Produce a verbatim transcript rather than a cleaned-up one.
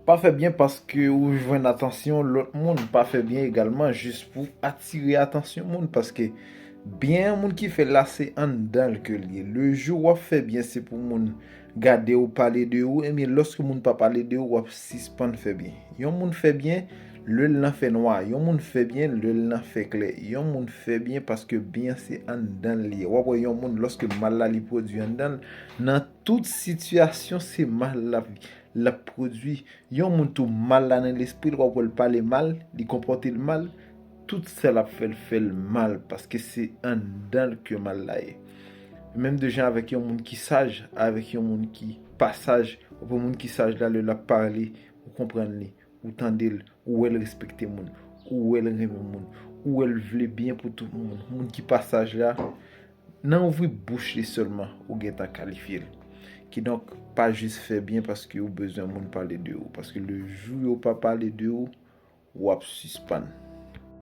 Pa fè byen paske ou jwenn atansyon lòt moun. Pa fè byen egalman jis pou atire atansyon moun, paske byen yon moun ki fè l la, se anndan l ke l ye. Le jou w ap fè byen, se pou moun gade w, pale de ou, ebyen lòske moun pa pale de ou, w ap sispann fè byen. Yon moun fè byen lè l nan fè nwa, yon moun fè byen lè l nan fè klè. Yon moun fè byen paske byen se anndan l li ye. W ap wè yon moun, lòske mal la li pwodui anndan l, nan tout sitiyasyon se mal l ap l ap pwodui. Yon moun tou mal la nan lespri l, w ap wè l pale mal, li konpòte l mal, tout sa l ap fè l fè l mal, paske se anndan l ke mal la ye. Menm de jan avèk yon moun ki saj, avèk yon moun ki pa saj, w ap wè moun ki saj la, lè l ap pale, ou konprann li, ou tande l, ou wè l respekte moun, ou wè l renmen moun, ou wè l vle byen pou tout moun. Moun ki pa saj la, nan ouvri bouch li sèlman ou gentan kalifye l. Kidonk, pa jis fè byen paske ou bezwen moun pale de ou, paske le jou yo pa pale de ou, w ap sispann.